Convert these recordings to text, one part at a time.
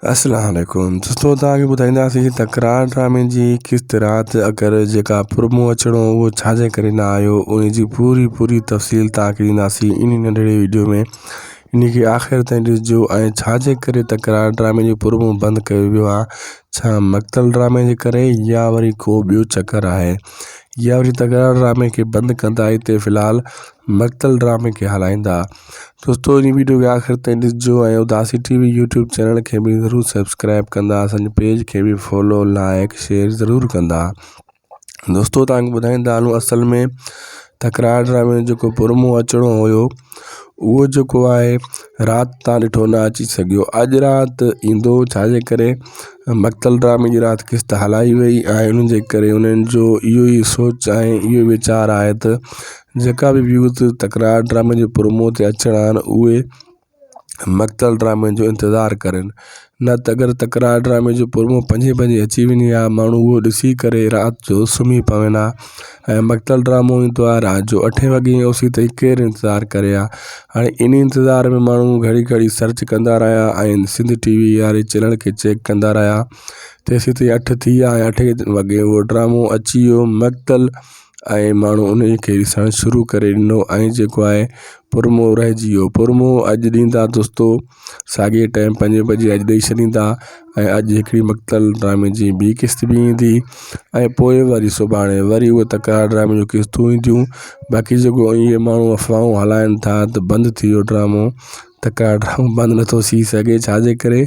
اسلام عليڪم دوستو توهان کي ٻڌائينداسين تڪرار ڊرامي جي قسط رات اگر جيڪا پرومو اچڻو هو اهو ڇا جي ڪري نه آيو ان جي پوري پوري تفصيل توهان کي ڏينداسين ان ننڍڙي ويڊيو ۾ ان کي آخر تائين ڏسجو ۽ ڇا جي ڪري تڪرار ڊرامي جو پرومو بند ڪيو ويو آهي ڇا مقتل ڊرامي جي ڪري يا وري ڪو ٻيو چڪر آهي يا وري تڪرار ڊرامي کي بند ڪندا هتي في الحال مقتل ڊرامي کي هلائيندا دوستو هن ويڊيو کي آخر تائين ڏسجو ۽ Udasi T V YouTube channel کي به ضرور سبسڪرائب ڪندا اسان جي پيج کي به فالو لائڪ شيئر ضرور ڪندا دوستو تان کي ٻڌائيندا هلون اصل ۾ تڪرار ڊرامي جو جيڪو پرومو اچڻو هيو اهو جيڪو آهي رات تان ڏٺو نه اچي سگهيو اڄ رات ايندو ڇاجي ڪري مقتل ڊرامي جي رات قسط هلائي وئي ۽ ان جي ڪري انهن جو اهو ئي سوچ ۽ اهو ويچار آهي ته جيڪا به ويوز تڪرار ڊرامي جي پرومو تي اچڻا آهن اهي مقتل ڊرامي جو انتظار ڪرن نه ته اگر تڪرار ڊرامي جو پرومو پنجين بجي اچي وڃي ها ماڻهو اهو ڏسي ڪري رات جو سمهي پون ها ۽ مقتل ڊرامو ايندو آهي رات جو اٺين وڳي اوسي تائين ڪير انتظار ڪري ها هاڻي ان انتظار ۾ ماڻهو گهڙي گهڙي سرچ ڪندا رهيا ۽ سنڌ ٽي وي واري چينل کي چيڪ ڪندا رهيا تيسين تائين اٺ ٿي ويا ۽ اٺين وڳي اهو ڊرامو اچي ويو مقتل ۽ ماڻهو انهي کي ڏسڻ شروع ڪري ڏنو ۽ جيڪو آهي پرمو رهجي ويو پرمو اڄ ڏيندا دوستو ساڳي ٽائيم پنجين بجي اڄ ڏئي ڇڏيندا ۽ اڄ هڪڙي مقتل ڊرامي جي ٻي قسط به ايندي ۽ پوء وري سڀاڻي وري اهي تڪرار ڊرامي جون قسطون اينديون باقي جيڪو اهي ماڻهو افواهون هلائن ٿا ته بند ٿي ويو ڊرامو تڪرار ڊرامو بند نٿو ٿي سگهي ڇاجي ڪري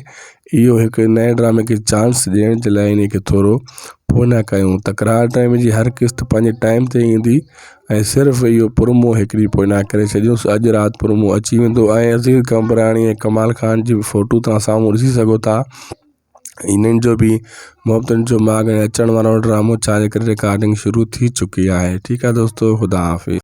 اهو هڪ نئين ڊرامي کي چانس ڏيڻ جي لاء انهي کي ٿورو پوء نه ڪيون تڪرار ڊرامي جي هر قسط پنهنجي ٽائيم تي ايندي ۽ صرف اهو پرومو هڪڙي پوء نه ڪري ڇڏيوس اڄ رات پرومو اچي ويندو ۽ عزيز قمبراڻي ۽ ڪمال خان جي به فوٽو توهان سامهون ڏسي سگهو ٿا انهن جو به محبتن جو ماڳ ۽ اچڻ وارو ڊرامو ڇا جي ڪري رڪارڊنگ شروع ٿي چڪي آهي ٺيڪ آهي دوستو خدا حافظ.